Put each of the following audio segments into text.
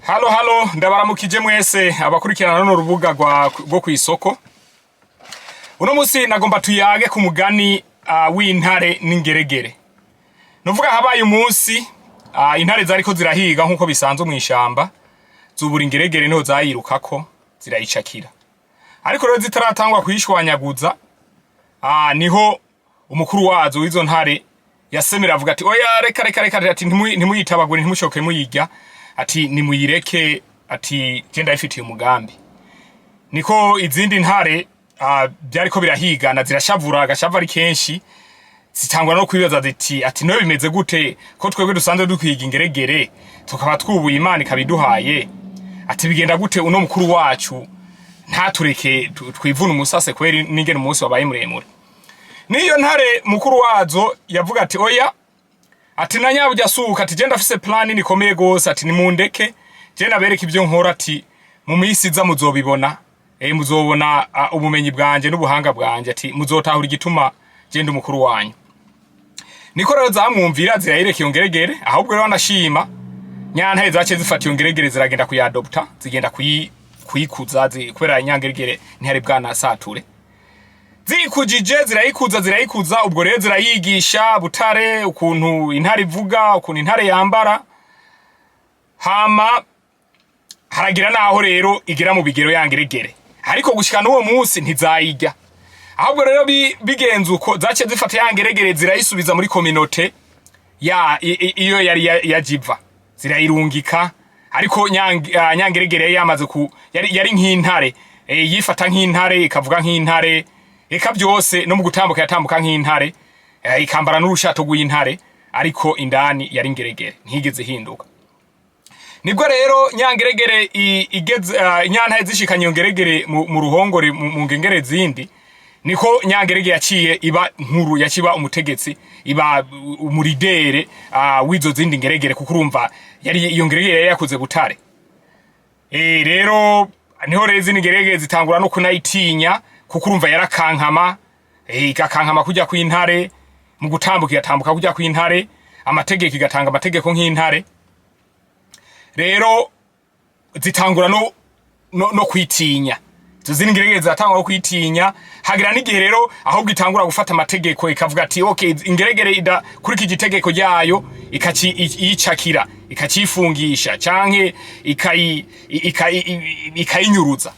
Halo halo, ndabaramukije mwese abakurikirana runo rubuga rwo kw'isoko. Uno musi nagomba tuyage ku mugani w'intare n'ingeregere. Nuvuga habaye umunsi intare zariko zirahiga nk'uko bisanzwe mw'ishamba, zubura ingeregere niho zayirukako zirayicakira. Ariko rero zitaratangwa kuyishwanyaguza, niho umukuru wazo w'izo ntare yasemera avuga ati: "Oya, reka reka reka," ati: "Ntimuyitabagure, ntimushoke muyirya," ati: "Nimuyireke," ati: "Je ndayifitiye umugambi." Niko izindi ntare byariko birahigana zirashavura, agashavu ari kenshi, zitangwa no kwibaza ziti, ati: "Noye bimeze gute ko twebwe dusanzwe dukwiga ingeregere, tukaba twubuye, Imana ikabiduhaye?" Ati: "Bigenda gute uno mukuru wacu ntatureke twivune umusase kubera n'ingene umunsi wabaye muremure?" Niyo ntare mukuru wazo yavuga ati: "Oya," ati: "Na nyaburya suka," ati: "Je ndafise plan nikomeye gose," ati: "Nimundeke je nabereka ibyo nkora," ati: "Mu minsi iza muzobibona, muzobona ubumenyi bwanje n'ubuhanga bwanje," ati: "Muzotahura igituma je ndi umukuru wanyu." Niko rero zamwumvira, zirayireka iyo ngeregere. Ahubwo rero anashima nyantare zaciye zifata iyo ngeregere, ziragenda kuyadopta, zigenda kuyikuza, kubera nyangeregere ntihari bwanasature. Zikujije zirayikuza, zirayikuza. Ubwo rero zirayigisha butare, ukuntu intare ivuga, ukuntu intare yambara. Hama haragira naho rero igera mu bigero ya ngeregere, ariko gushika n'uwo munsi ntizayirya. Ahubwo rero bigenze uko, zaciye zifata ya ngeregere zirayisubiza muri communauté ya iyo yari yajiva, zirayirungika. Ariko nyangeregere yari yamaze ku yari nk'intare, yifata nk'intare, ikavuga nk'intare, eka byose, no mu gutambuka yatambuka nk'intare, ikambara n'urushato rw'intare, ariko indani yari ngeregere, ntigeze ihinduka. Nibwo rero nyangeregere igeze, nyantare zishikanye iyo ngeregere mu ruhongore, mu ngengere zindi, niko nyangerege yaciye iba nkuru, yaciba umutegetsi, iba umuridere w'izo zindi ngeregere, kuko urumva yari iyo ngeregere yari yakuze butare. Rero niho rero izindi ngeregere zitangura no kunayitinya, kuko urumva yarakankama, igakankama kujya kw'intare, mu gutambuka igatambuka kujya kw'intare, amategeko igatanga amategeko nk'intare. Rero zitangura no kwitinya, izo zindi ngeregere ziratangura no kwitinya. Hagira n'igihe rero ahubwo itangura gufata amategeko, ikavuga ati: "Okay, ingeregere idakurikije itegeko ryayo," ikaci iyicakira, ikacifungisha canke ikayinyuruza.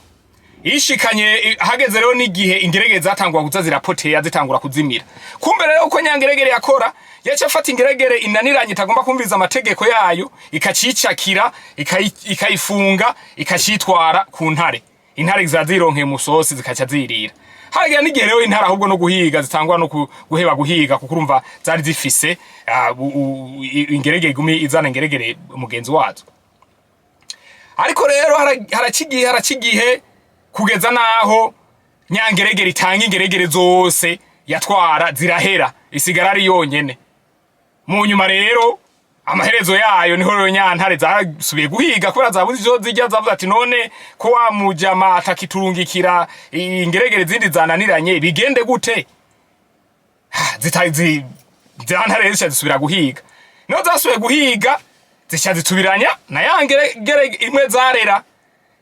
Ishikanye hageze rero n'igihe ingeregere zatangura kuza zirapoteya, zitangura kuzimira. Kumbe rero uko nyangeregere yakora, yaca afata ingeregere inaniranye, itagomba kumviriza amategeko yayo, ikacicakira, ikayifunga, ikacitwara ku ntare. Intare ziba zironkeye umusosi, zikaca zirira. Hagera n'igihe rero intare ahubwo no guhiga zitangwa no guheba guhiga, kuko urumva zari zifise ingeregere igumi izana ingeregere mugenzi wazo. Ariko rero haracigihe kugeza naho nyangeregere itanga ingeregere zose yatwara zirahera, isigara ari yonyene. Mu nyuma rero amaherezo yayo, niho rero nyantare zasubiye guhiga kubera zabuze ivyo zirya. Zavuze ati: "None ko wa mujama atakiturungikira ingeregere zindi zananiranye, bigende gute?" Zita za ntare zica zisubira guhiga. Niho zasubiye guhiga, zica zitubiranya na ya ngeregere imwe zarera.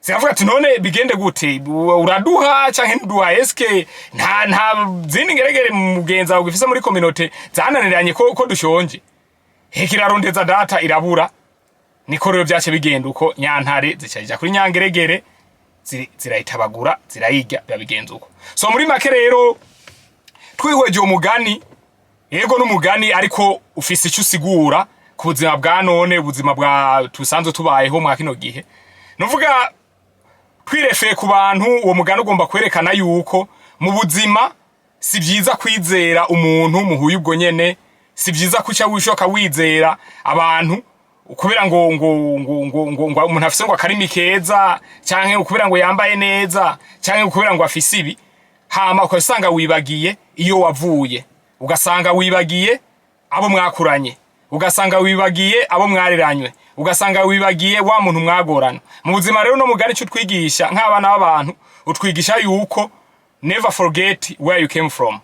Ziravuga ati: "None bigende gute? Uraduha canke ntuduha? Eske nta zindi ngeregere mugenzi wawe ugifise muri communauté zananiranye, ko dushonje?" Heka irarondeza data irabura. Niko rero vyace bigenda uko, nyantare zica zija kuri nyangeregere, zirayitabagura, zirayirya, biba bigenze uko. So muri make rero, twihweje uwo mugani, yego n'umugani, ariko ufise icyo usigura ku buzima bwa none, ubuzima bwa tusanzwe tubayeho mwa kino gihe. Nuvuga twirefeye ku bantu, uwo mugani ugomba kwerekana yuko mu buzima si byiza kwizera umuntu muhuye ubwo nyene, si byiza kuca wishoka wizera abantu kubera ngo umuntu afise ngo akarimi keza, canke kubera ngo yambaye neza, canke kubera ngo afise ibi. Hama ukasanga wibagiye iyo wavuye, ugasanga wibagiye abo mwakuranye, ugasanga wibagiye abo mwareranywe, ugasanga wibagiye wa muntu mwagorana mu buzima. Rero no mugani icyo utwigisha nk'abana b'abantu, utwigisha yuko never forget where you came from.